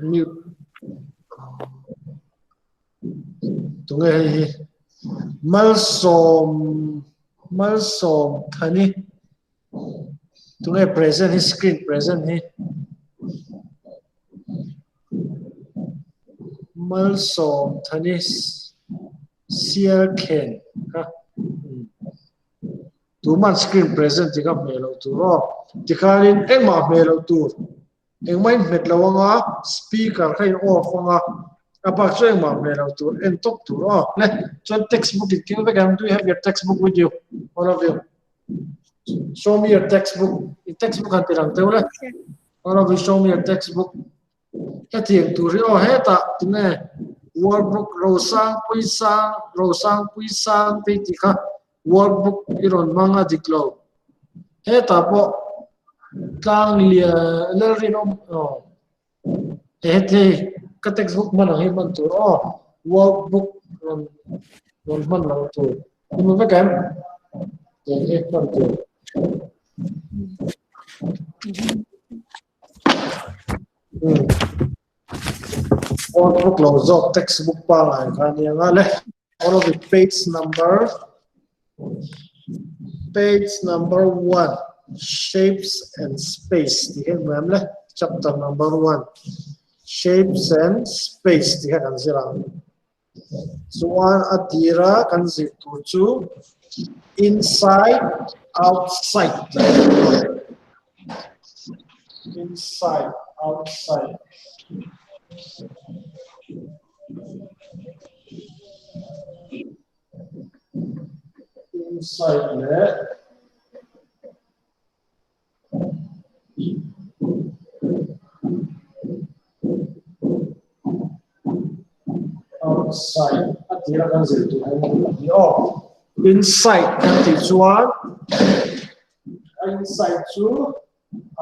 Mute. Tunge hei hi? Malsawm Malsawm Thani. Tunge present hi screen present hi? Malsawm Thani Sialkhen kha. Tuman screen present ti kha hmeh loh tur aw. Tikhanin engmah hmeh loh tur. Engmah in hmet lo anga speaker kha in off anga a bak chu engmah hmeh loh tur en tawp tur aw. Le chuan textbook in keng vek ang do you have your textbook with you all of you? Show me your textbook. In textbook han ti lang teuh le. All of you show me your textbook. Hetiang tur hi aw hetah tinge workbook Rosangpui sang Rosangpui sang te tih kha workbook i rawn hmang a dik lo. Hetah pawh tlang lian Lalrinawm aw he hei ka textbook hman ang hi hman tur aw workbook rawn rawn hman lo tur. I hmu vek em? Tiang hi hman tur. Workbook lo zawk textbook pangai kha nia nga le. All of it page number page number 1 shapes and space ti hian hmu em le chapter number 1 shapes and space ti kha kan zir ang. Chuan a tira kan zir tur chu inside outside inside outside inside leh Outside a tira kan zir tur hi a ni aw. Inside kan tih chuan a inside chu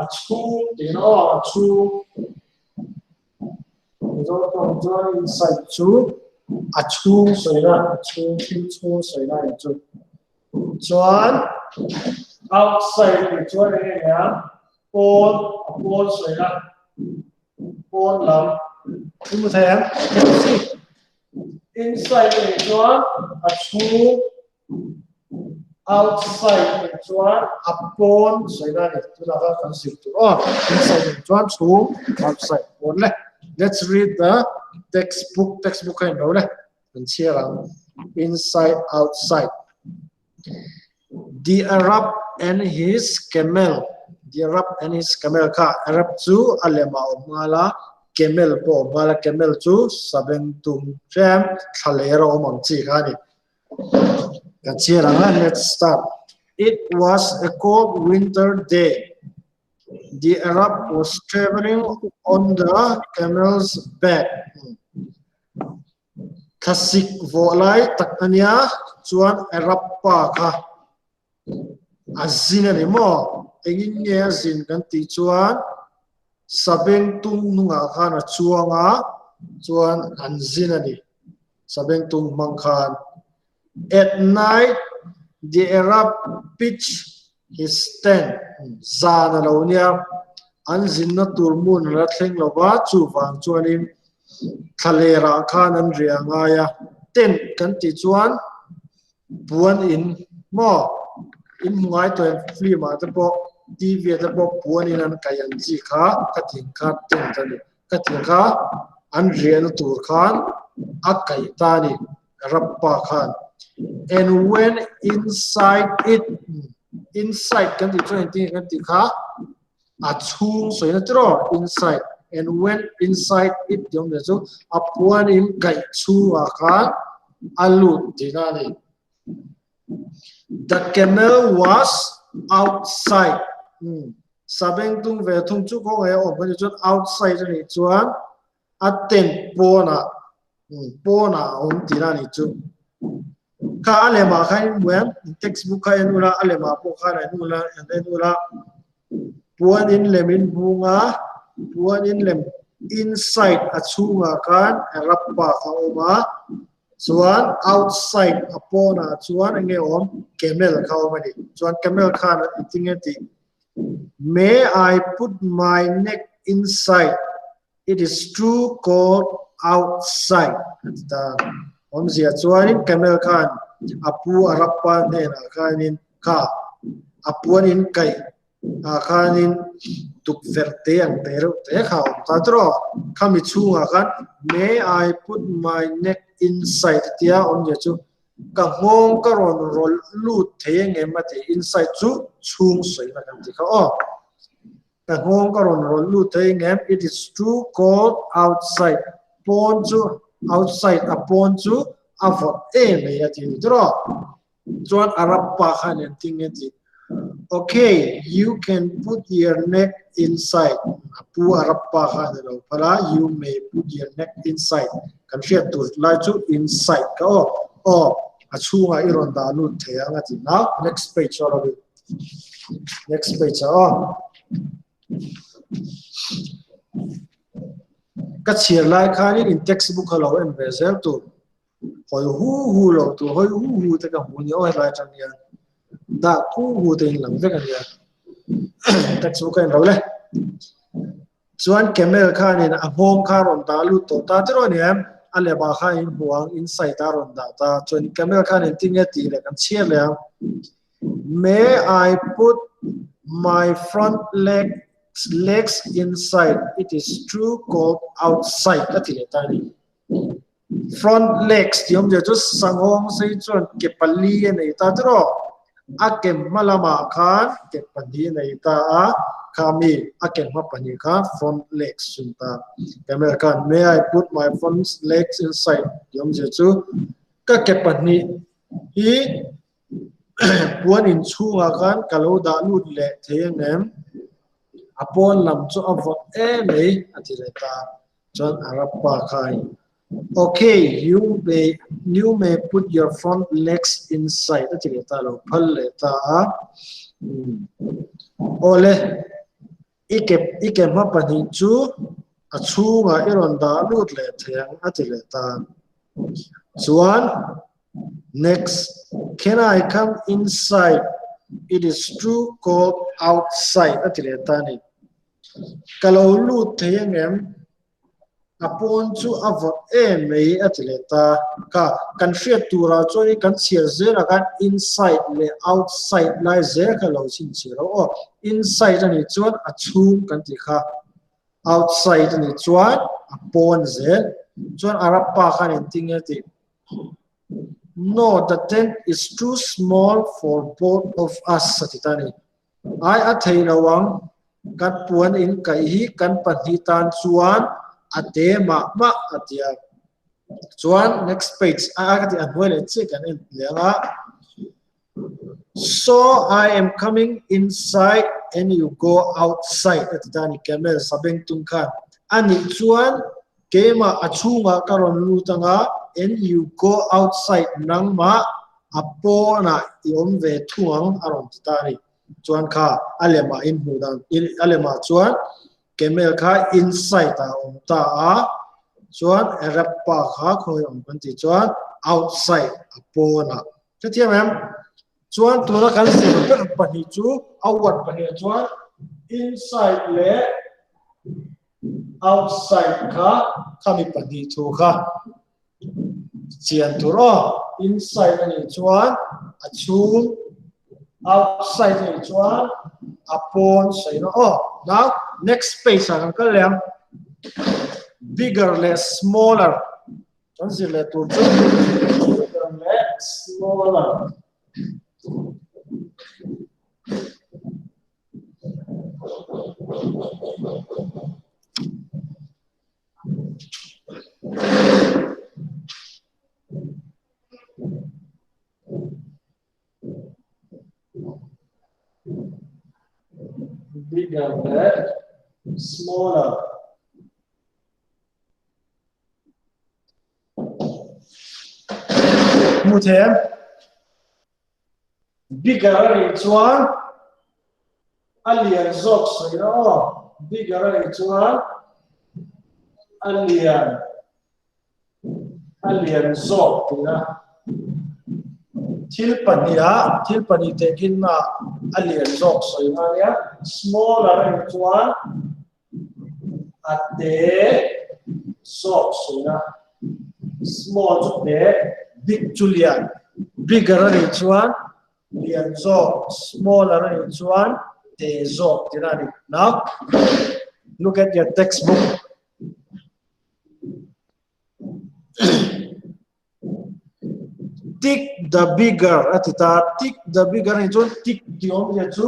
a chhung tihna aw a chhung. Mizo tawng chuan inside chu a chhung sawina a chhung thil chhung sawina a ni chu. Chuan outside tih chuan eng nge nia pawn a pawn sawina pawn lam i hmu thei em? Inside tih chuan a chhung outside tih chuan a pawn sawina a ni tunah khan kan zir tur aw inside tih chuan chhung outside pawn le let's read the textbook textbook kha in lo le. Kan chhiar ang inside outside The Arab and his camel The Arab and his camel kha Arab chu a lem a awm nghal a camel pawh a awm nghal a camel chu sabengtung hrem thlaler a awm ang chi kha a ni kan chhiar ang a let's start It was a cold winter day The Arab was traveling on the camel's back Thlasik vawh lai tak a nia chuan Arab pa kha a zin a ni maw? Engin nge a zin kan tih chuan Sabeng tum hnungah khan a chuang a, chuan an zin a ni Sabeng tum hmang khan. At night the Arab pitched his tent zan a lo nia, an zinna tur hmun a la thleng lo va, chuvang chuanin Thlalerah khan an riah ngai a, tent kan tih chuan puan in maw in hmu ngai tawh em film ah te pawh TV ah te pawh puan in an kaih ang chi kha ka thing kha tent a ni ka thing kha an riahna tur khan a kaih ta a ni Rappa khan and went inside it inside kan tih chuan engtin nge kan tih kha a chhung sawina tiraw inside and went inside it tih awmzia chu a puan in kaih chhungah khan a lut tihna a ni. The camel was outside. Sabeng tung ve thung chu kawng ei a awm a nih chuan outside a nih chuan a tent pawnah pawnah a awm tihna a nih chu. Kha a lemah khan in hmu em? In textbook kha en ula, a lemah pawh khan en ula, an en ula. Puan in lem in hmung a, puan in lem inside a chhungah khan Arab pa kha a awm a, chuan outside a pawnah chuan eng nge awm? Camel kha a awm a ni. Chuan camel khan engtin nge tih? May I put my neck inside? It is too cold outside a ti ta. Awmzia chuanin camel khan a pu Arab pa hnenah khanin kha a puan in kaih ah khanin tukverh te ang te reuh te kha a awm ta tawh. Khami chhungah khan May I put my neck inside a tia awmzia chu ka nghawng ka rawn rawlh lut thei engem a ti inside chu chhung sawina kan ti kha aw. Ka nghawng ka rawn rawlh lut thei engem? It is too cold outside. Pawn chu outside a pawn chu a vawt em mai a ti ni tawh. Chuan Arab pa khan engtin nge ti? Okay, you can put your neck inside. A pu Arab pa khan a lo phal a, you may put your neck inside. Kan hriat tur lai chu inside ka aw. Aw, a chhungah i rawn dah lut thei ang a ti. Now, next page aw Robin. Next page aw. Ka chhiar lai khanin in textbook a lo en ve zel tur. Hawi hu hu lo tur, hawi hu hu te ka hmu nia aw helai atang hian. Dak hu hu te in lang vek a nia. Textbook a en lo le. Chuan camel khanin a nghawng kha a rawn dah lut tawh ta tiraw ni em? A lema kha in hmu ang, inside a rawn dah ta. Chuan camel khan engtin nge tih leh kan chhiar leh ang. May I put my front leg legs inside, it is too cold outside a ti leh ta a ni. Front legs tih awmzia chu sanghawng sei chuan ke pali a nei ta tiraw? A ke hma lamah khan ke pahnih a nei ta a, kha mi a ke hma pahnih kha front legs chu a ni ta. Camera khan May I put my front legs inside tih awmzia chu ka ke pahnih hi puan inchhungah khan ka lo dah lut leh thei ang em? A pawn lam chu a vawt em mai a ti leh ta. Chuan Arab pa kha a in Okay, you may you may put your front legs inside a ti leh ta lo phal leh ta a. Awle i ke i ke hma pahnih chu a chhungah i rawn dah lut leh thei ang a ti leh ta. Chuan next can I come inside it is too cold outside a ti leh ta a ni. Ka lo lut thei angem? A pawn chu a vawt em mai a ti leh ta. Kha kan hriat turah chuan i kan chhiar zelah khan inside leh outside lai zel kha lo chhinchhiar lo aw. Inside a nih chuan a chhung kan tih kha. Outside a nih chuan a pawn zel. Chuan Arab pa khan engtin nge a tih? No, the tent is too small for both of us a ti ta a ni. Ai a thei lo ang, kan puan in kaih hi kan pahnih tan chuan a te mah mah a ti a. Chuan next page a ka ti a hnuai leh chiah kan en leh ang a. So I am coming inside and you go outside a ti ta a ni camel sabeng tum khan. A nih chuan keimah a chhungah ka rawn lut ang a and you go outside nangmah a pawnah i awm ve thung ang a rawn ti ta a ni. Chuan kha a lemah in hmuh dan a lemah chuan camel kha inside ah a awm ta a, chuan Arab pa kha khawi awm kan tih chuan outside a pawnah. Hrethiam em? Chuan tuna kan zir ber pahnih chu a word pahnih chuan inside leh outside kha khami pahnih thu kha Chian tur aw, inside a nih chuan a chhung, outside a nih chuan a pawn sawi na aw. Now next page ah kan kal leh ang. Bigger leh smaller kan zir leh tur chu bigger leh smaller. Bigger leh smaller. Hmu thei em? Bigger a nih chuan a lian zawk sawi na aw. Bigger a nih chuan a lian a lian zawk tih a. Thil pahniha thil pahnih tehkhinna a lian zawk sawi na ania. Smaller a nih chuan. A te zawk sawi a, small chu te, big chu lian, bigger a nih chuan lian zawk, smaller a nih chuan te zawk tihna a ni. Now, look at your textbook. Tick the bigger a ti ta, tick the bigger a nih chuan tick tih awmzia chu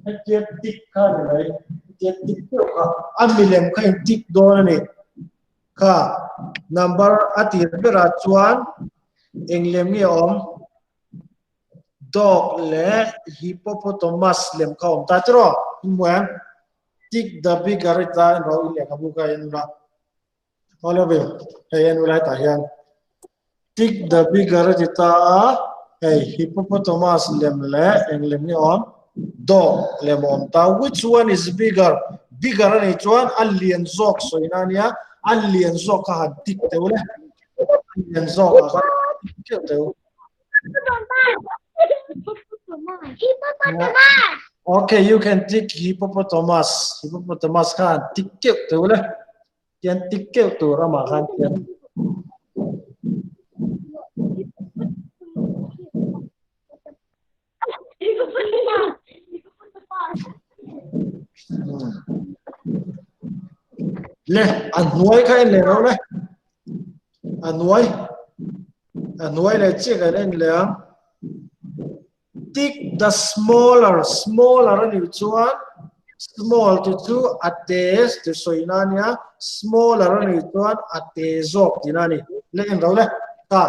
hetia tick kha a ni mai, hetia tick deuh kha a milem kha in tick dawn a ni. Kha number a tir berah chuan eng lem nge a awm? Dog leh hippopotamus lem kha a awm ta tiraw? In hmu em? Tick the bigger a ti ta, en rawh i lehkhabu kha en ula. All of you, hei en ula hetah hian tick the bigger a ti ta a, hei hippopotamus lem leh eng lem nge awm? Dog lem a awm ta. Which one is bigger? Bigger a nih chuan a lian zawk sawina a nia, a lian zawk kha han tick teuh le. A lian zawk ah khan tick teuh teuh. Okay, you can tick hippopotamus. Hippopotamus kha han tick keuh teuh le. Tian tick keuh tur amah khan tian. Le, a hnuai kha en leh lo le. A hnuai. A hnuai leh chiah kan en leh ang. Tick the smaller, smaller a nih chuan small ti chu a te ti sawi na ania, smaller a nih chuan a te zawk tihna a ni. Le en lo le. Ta,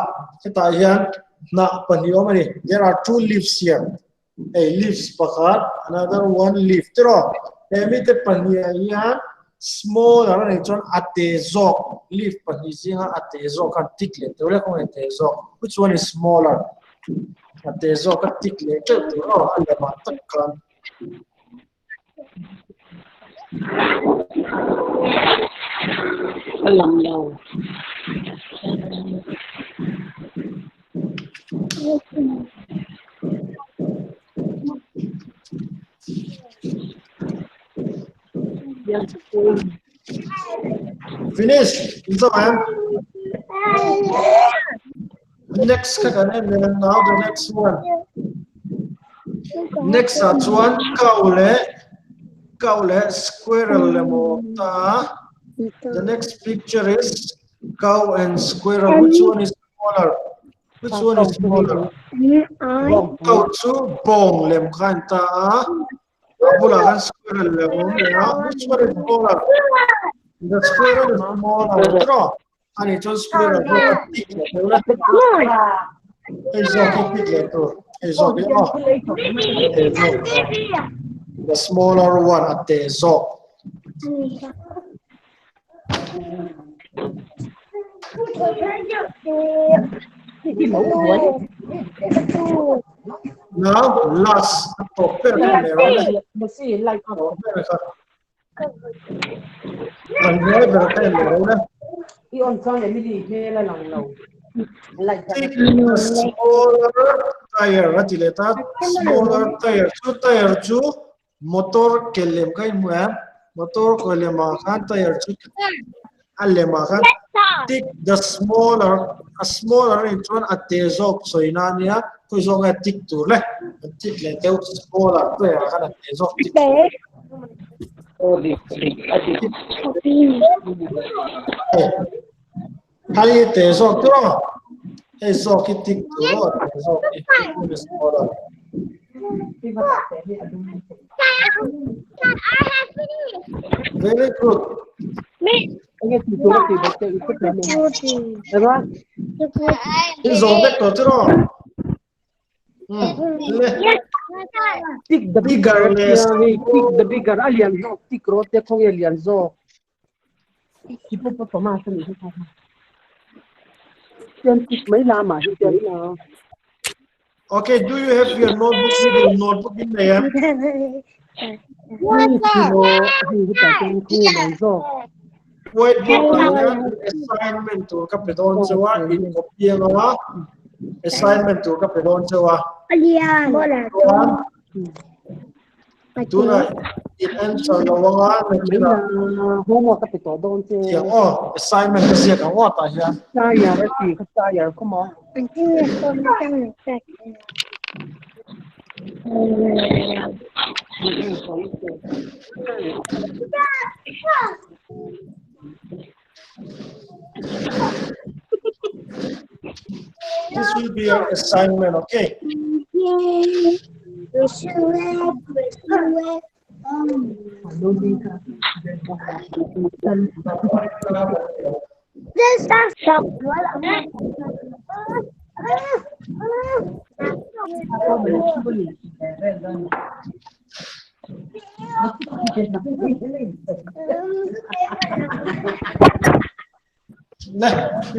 hetah hian hnah pahnih awm a ni. There are two leaves here. Hei leaves pakhat, another one leaf tiraw. He mite pahnih ah hian smaller a nih chuan a te zawk, leaf pahnih zinga a te zawk khan tick leh teuh lek awm a ni, te zawk. Which one is smaller? A te zawk a tick leh teuh tur aw a lemah tak khan. A lang lo. Finish. Inzo em? Next kha kan en leh now the next one. Next ah chuan cow leh cow leh squirrel leh maw ta. The next picture is cow and squirrel. Which one is smaller? Which one is smaller? Cow chu bawng lem kha an ta a. A bulah khan squirrel lem awm leh a. Which one is smaller? The squirrel is smaller. Tiraw? Ani chuan squirrel chu a tik leh tur a. Hei zawk hi tik leh tur. Hei zawk hi aw. Te zawk. The smaller one a te zawk. Now last a tawp ber kha leh rawh le. Tawp ber kha. An hnuai ber kha en lo le. I on chuan Emily hmel a lang lo. Take a smaller tire a ti leh ta. Smaller tire chu tire chu motor ke lem kha i hmu em? Motor ke lemah khan tire chu a lemah khan take the smaller a smaller a nih chuan a te zawk sawi na ania khawi zawk nge tick tur le an tick leh deuh smaller tire ah khan a te zawk tick Hei te zawk tur aw hei zawk hi tick tur aw te zawk hi smaller Very good. In zawm vek tawh chu raw. Le. Tick the bigger tick the bigger a lian zawk tick rawh te khawnge a lian zawk. Hippopotamus a nih hi kha. Chuan tick mai lamah hi chuan Okay, do you have your notebook with you? Notebook in there? Whiteboard ah hian assignment tur ka pe dawn cheu a, in copy anga assignment tur ka pe dawn cheu a. Chuan Tuna in answer lo anga na homework ka pe tawh dawn che. Thiang aw, assignment ka ziak ang aw tah hian. Tire a ti kha tire khaw maw? This will be your assignment, okay? You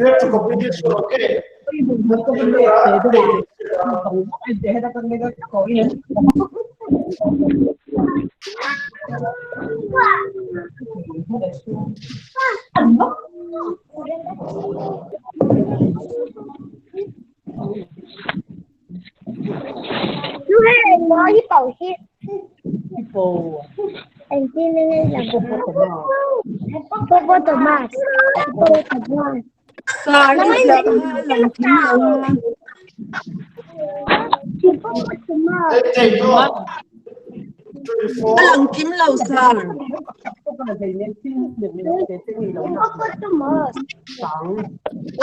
have to complete this one, okay? Eight, no. 3, 4. Alang kim lo sir.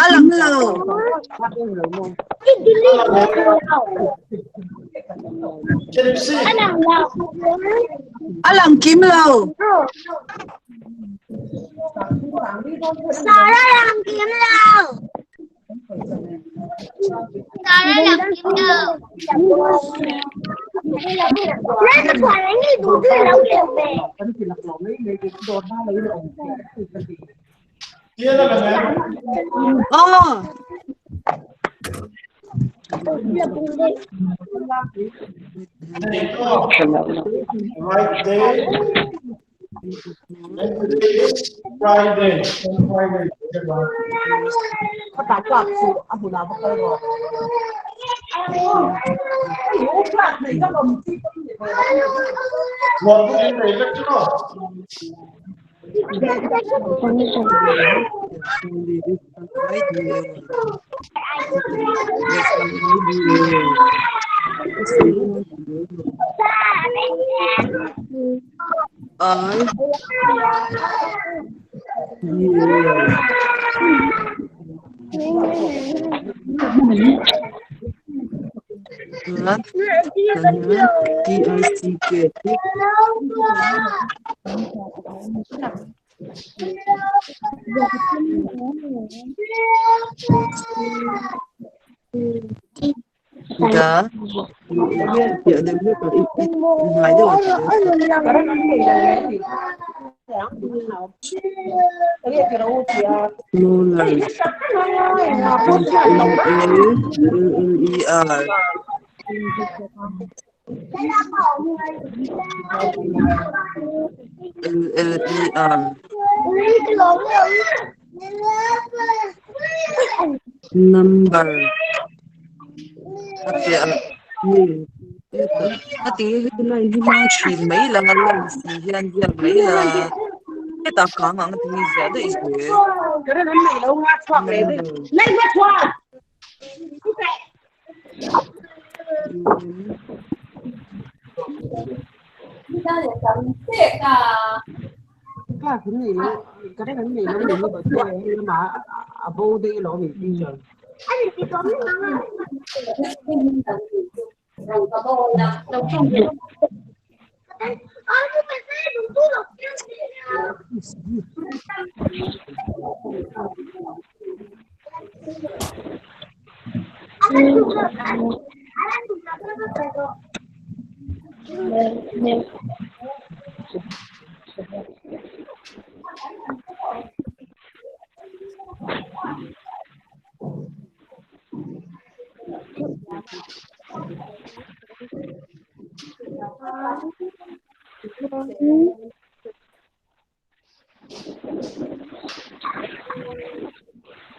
Alang lo. Can you see? Alang kim lo. Sara làm kiếm lâu. Sara làm kiếm lâu. Lên cái quả này như đủ thứ lâu kiểu về. Here la ma'am. Oh. Right day. And today is Friday. On Friday. Notebook in the electro. I D I C K Da. Ya, da Smaller. M A L L E R. L L E R. Number. Ati lai hi ma thin mai lang a lang si hian hian mai la heta kang ang ti zia da i zui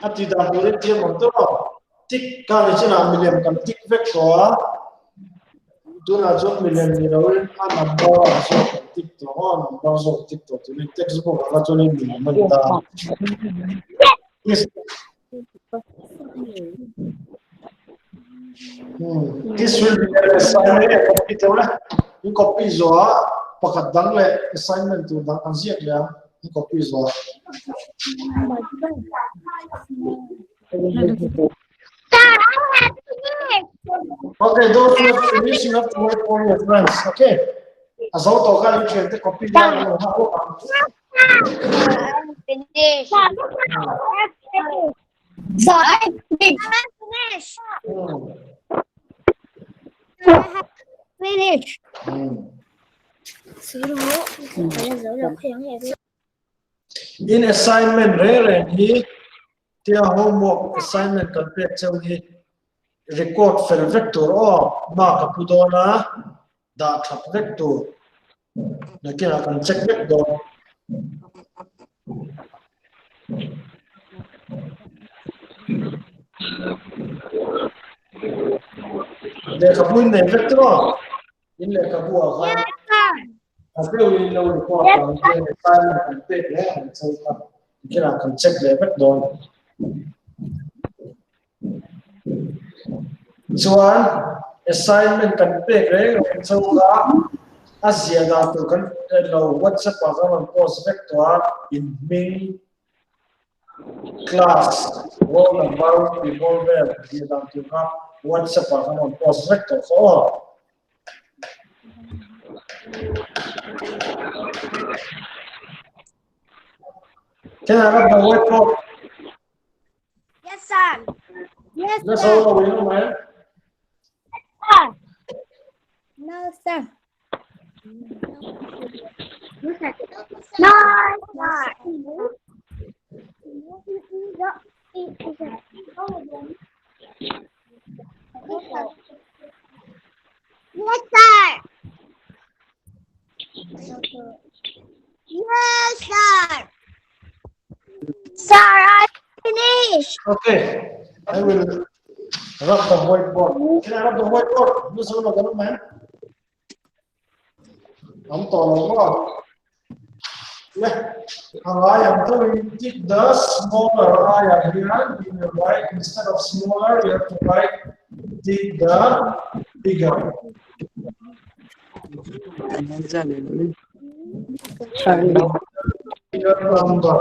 Ati da bure tiam ang to. Tik ka ni china milem kam tik vek to a. Tunah chuan milem ni loin a number a zawk kan tick tawh a, number zawk tick tawh turin textbook ah kha chuanin milem a ni ta. This, this will be an assignment a copy teuh la. In copy zawh ah pakhat dang leh assignment tur dang an ziak leh ang in copy zawh ah. Okay, those who have finished, you have to wait for your friends. Okay. A zo tawh khan in thiante copy lak a lo hak bawk ang. Finish. Finish. Finish. In assignment reng reng hi tia homework assignment kan pek cheu hi record fel vek tur aw mark a pu dawn a dah that vek tur nakinah kan check vek dawn. Lehkhabu in nei vek tur aw. In lehkhabu ah khan a deuh in lo record ang hian assignment kan pek leh ang cheu kha nakinah kan check leh vek dawn. Chuan assignment kan pek reng reng cheu kha a zia dan tur kan lo WhatsApp ah kan rawn post vek tawh a in hming class roll number tih bawr vel zia dan tur kha WhatsApp ah kan rawn post vek tawh kha aw. Can I have the whiteboard? Yes, sir. Yes, Let's sir. all know, man. No, sir. No, sir. Yes, sir. Yes, sir. Sir, I finished. Okay, I will rub the whiteboard. Can I rub the whiteboard? No, sir, no, man. I'm tall. Yeah. I am going to take the smaller I am here. You will write instead of smaller, you have to write take the bigger. Bigger number.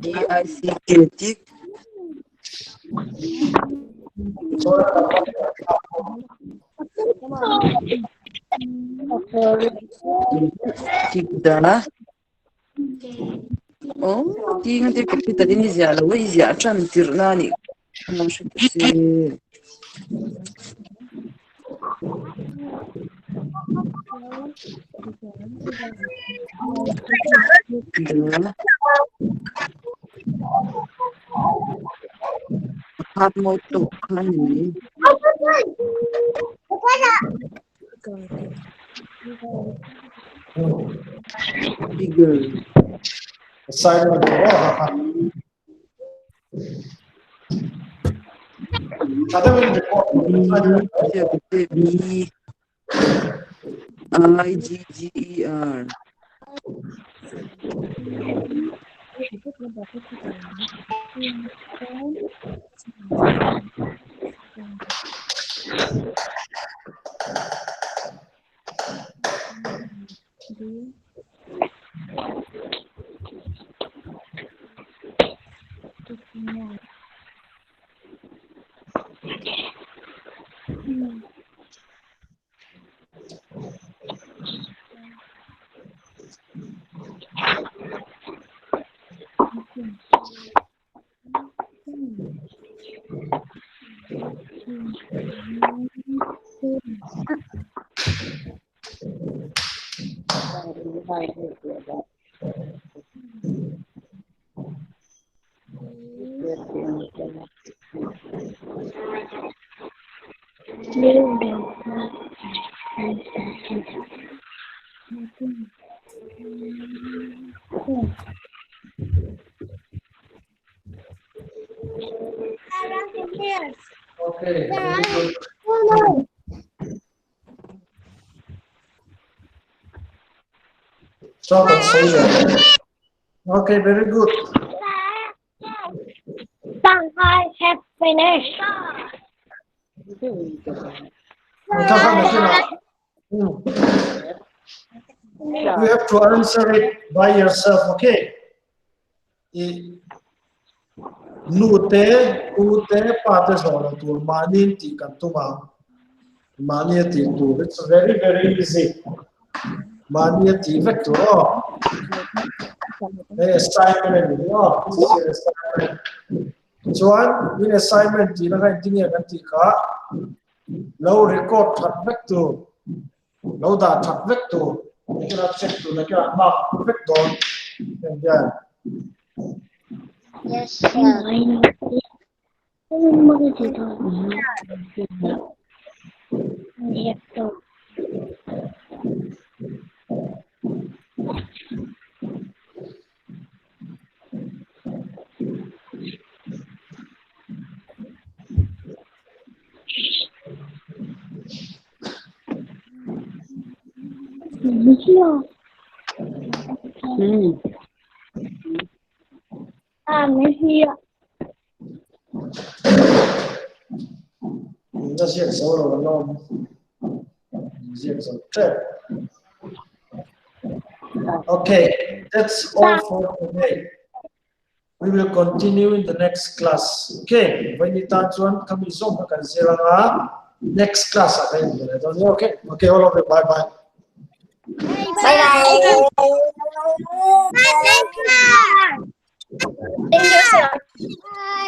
D I C K tick. Tick the. Oh, ting te copy ta din zia lo i zia tran tir na ni. Lo hre ta se. The. Hat mo to khan ni. Bigger. Assignment. B I G G E R. Okay. Very good. Chuan kan sawi leh. Okay, very good. Shanghai have finished. You have to answer it by yourself, okay? I nu te, u te, pa te zawh loh tur mahni tih kan tum ang. Mahni a tih tur. It's very very easy. Mahni a tih vek tur aw. Hei assignment a ni aw. This is your assignment. Chuan in assignment tih na kha engtin nge kan tih kha lo record that vek tur. Lo dah that vek tur. Engkila check tur na kila mark vek dawn. Heng hian. Yes, sir. Na ziak zo lo an awm. Ziak zo tep. Okay, that's all for today. We will continue in the next class. Okay, vaini tan chuan kami zawm kha kan zir anga next class ah kan inhmu leh dawn nia. Okay, okay all of you, bye bye. Bye bye. Bye, sir. Thank you, sir. Bye.